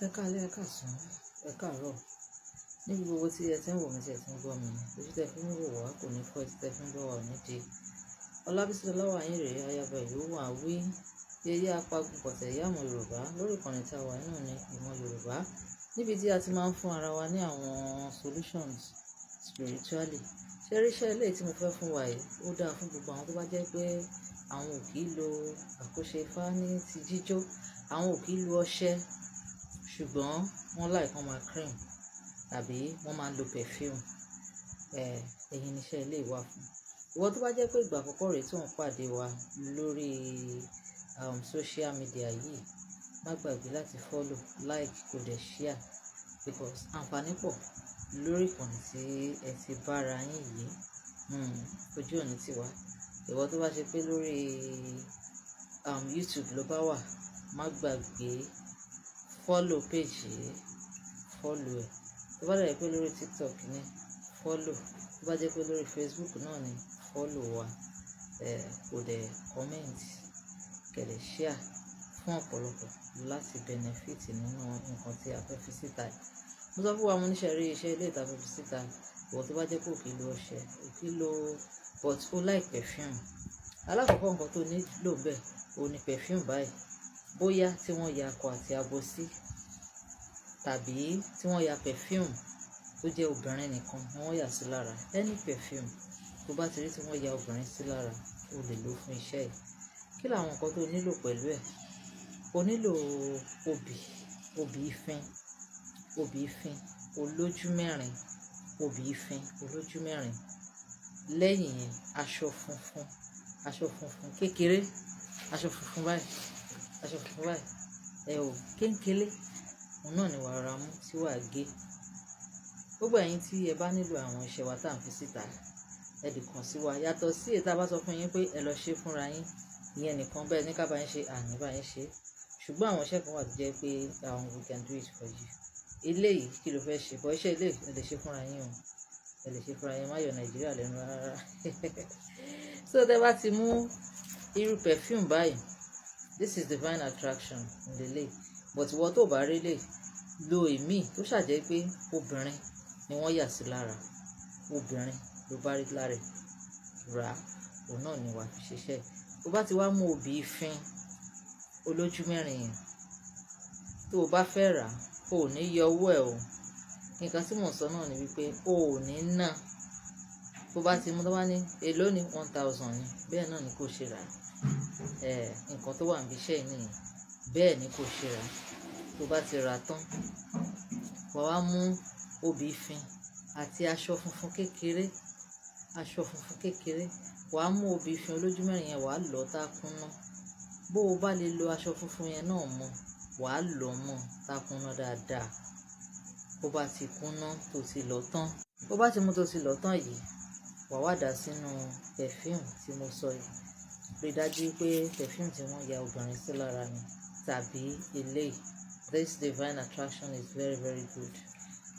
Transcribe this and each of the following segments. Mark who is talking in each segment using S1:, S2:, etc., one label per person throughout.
S1: Ẹ káalẹ́, ẹ káàsán, ẹ káàárọ̀. Níbi gbogbo tí ẹ ti ń wò mí, tí ẹ ti ń gbọ́ mi, ojú tí ẹ fi ń wò wá kò ní fọ́, etí tí ẹ fi ń gbọ́ wá ò ní di. Ọlábísí Ọláwàyí rèé, ayaba ìlú wà wí. Yeye apagun pọ̀tẹ̀ ìyá ọmọ Yorùbá lórí ìkànnì tí a wà náà ní Ìmọ̀ Yorùbá. Níbi tí a ti máa ń fún ara wa ní àwọn solutions spiritually. Ṣé rí iṣẹ́ eléyìí tí mo fẹ́ fún wa yìí? Ó dáa fún gbogbo àwọn tó bá jẹ́ pé àwọn ò kí ń lo àkóṣe ifá ní ti jíjó, àwọn ò kí ń lo ọṣẹ, ṣùgbọ́n wọ́n like wọ́n máa cream tàbí wọ́n máa ń lo perfume. Ẹ̀yin ni iṣẹ́ eléyìí wà fún. Ìwọ tó bá jẹ́ pé ìgbà àkọ́kọ́ rẹ tí ò ń pàdé wa lórí social media yìí, má gbàgbé láti follow, like, kó dẹ̀ share because àǹfààní pọ̀ lórí ìkànnì tí ẹ ti bá ara yín yìí. Ojú òní ti wá. Ìwọ tó bá ṣe pé lórí YouTube ló bá wà, má gbàgbé follow page yìí, follow ẹ̀. Tó bá dẹ̀ pé lórí TikTok ni, follow. Tó bá jẹ́ pé lórí Facebook náà ni, follow wa. Kó dẹ̀ comment, kẹ́ dẹ̀ share fún ọ̀pọ̀lọpọ̀ láti benefit nínú nǹkan tí a fẹ́ fi síta yìí. Mo sọ fún wa, mo ní ṣe rí iṣẹ́ eléyìí tí a fẹ́ fi síta. Ìwọ tó bá jẹ́ pé ò kí ń lo ọṣẹ, ò kí ń lo but ó like perfume. Alákọ̀ọ́kọ́ nǹkan tó nílò bẹ́ẹ̀, òun ní perfume báyìí. Bóyá tí wọ́n ya akọ àti abo sí tàbí tí wọ́n ya perfume tó jẹ́ obìnrin nìkan ni wọ́n yà sí lára. Any perfume tó bá ti rí tí wọ́n ya obìnrin sí lára, o lè lò fún iṣẹ́ yìí. Kí ni àwọn nǹkan tó nílò pẹ̀lú ẹ̀? O nílò obì, obì ìfin, obì ìfin olójú mẹ́rin, obì ìfin olójú mẹ́rin. Lẹ́yìn yẹn, aṣọ funfun, aṣọ funfun kékeré, aṣọ funfun báyìí, aṣọ funfun báyìí. Ẹ ò kéńkélé, òun náà ni wàá ra mú tí wàá gé. Gbogbo ẹ̀yin tí ẹ bá nílò àwọn iṣẹ́ wa tí à ń fi síta, ẹ lè kàn sí wa. Yàtọ̀ sí èyí tí a bá sọ fún yín pé ẹ lọ ṣe fúnra yín, ìyẹn nìkan bẹ́ẹ̀ ní ká bá yín ṣe, àní bá yín ṣe. Ṣùgbọ́n àwọn iṣẹ́ kan wà tó jẹ́ pé we can do it for you. Eléyìí kí ló fẹ́ ṣe? But iṣẹ́ eléyìí ẹ lè ṣe fúnra yín o. Ẹ lè ṣe fúnra yín, má yọ Nàìjíríà lẹ́nu rárá. So tẹ bá ti mú irú perfume báyìí, this is divine attraction lélẹ̀. But ìwọ tó bá rí lè lo èmí tó ṣàjẹ́ pé obìnrin ni wọ́n yà sí lára. Obìnrin ló bá rí lára ẹ̀, rà á, òun náà ni wàá fi ṣiṣẹ́. Tó bá ti wá mú obì ìfin olójú mẹ́rin yẹn, tó o bá fẹ́ rà á, o ò ní yọ owó ẹ̀ o. Nǹkan tí mò ń sọ náà ni wípé o ò ní ná. Tó bá ti mú, tó bá ní èló ni 1,000 ni, bẹ́ẹ̀ náà ni kò ṣe rà á. Nǹkan tó wà níbi iṣẹ́ yìí nìyẹn. Bẹ́ẹ̀ ni kò ṣe rà á. Tó bá ti rà tán, wà wá mú obì ìfin àti aṣọ funfun kékeré, aṣọ funfun kékeré. Wà á mú obì ìfin olójú mẹ́rin yẹn, wà á lọ tá kúnná. Bó o bá lè lo aṣọ funfun yẹn náà mọ́, wà á lọ mọ́ tá kúnná dáadáa. Bó bá ti kúnná tó ti lọ tán, bó bá ti mú tó ti lọ tán yìí, wà wá dà sínú perfume tí mo sọ yìí. Rí dájú pé perfume tí wọ́n ya obìnrin sí lára ni tàbí eléyìí. This divine attraction is very, very good.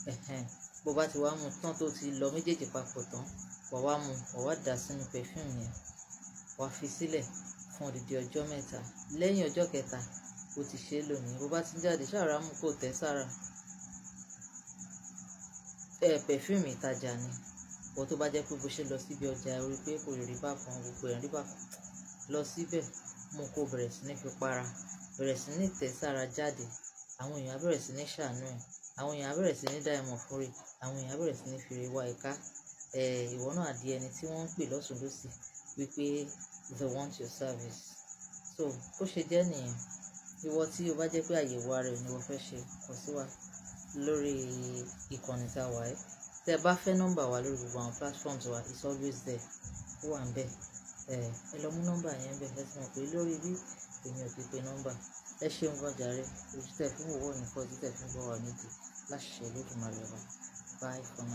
S1: Ẹ̀hẹn. Bó bá ti wá mú tán tó ti lọ méjèèjì papọ̀ tán, wà wá mú, wà wá dà sínú perfume yẹn. Wà fi sílẹ̀ fún odidi ọjọ́ 3. Lẹ́yìn ọjọ́ kẹta, ó ti ṣe é lò ní. Bó bá ti ń jáde, ṣá rọra mú kó tẹ̀ sára. Perfume ìtajà ni. Ìwọ tó bá jẹ́ pé bó ṣe lọ síbi ọjà, o rí pé kò rí bákan, gbogbo ẹ̀ ń rí bákan. Lọ síbẹ̀, mú kó bẹ̀rẹ̀ sí ní fi para, bẹ̀rẹ̀ sí ní tẹ̀ sára jáde. Àwọn èèyàn á bẹ̀rẹ̀ sí ní ṣàánú ẹ̀. Àwọn èèyàn á bẹ̀rẹ̀ sí ní dá ẹ mọ̀ fún re. Àwọn èèyàn á bẹ̀rẹ̀ sí ní fi re wá ẹ ká. Ìwọ náà á di ẹni tí wọ́n ń pè lọ́tùn lósì wípé they want your service. So bó ṣe jẹ́ nìyẹn. Ìwọ tí o bá jẹ́ pé àyẹ̀wò ara ẹ ni ìwọ fẹ́ ṣe, kàn sí wa lórí ìkànnì tí a wà yìí. Tẹ bá fẹ́ nọ́mbà wa lórí gbogbo àwọn platforms wa, it's always there. Ó wà níbẹ̀. Ẹ lọ mú nọ́mbà yẹn bẹ́ẹ̀. Ẹ ti mọ̀ pé lórí bí èmi ò kí pe nọ́mbà. Ẹ ṣeun gan jàre. Ojú tẹ fi ń wò ó ní fọ́, ojú tẹ fi ń gbọ́ wa ò ní di. Láṣẹ Olódùmarè ọba. Bye for now.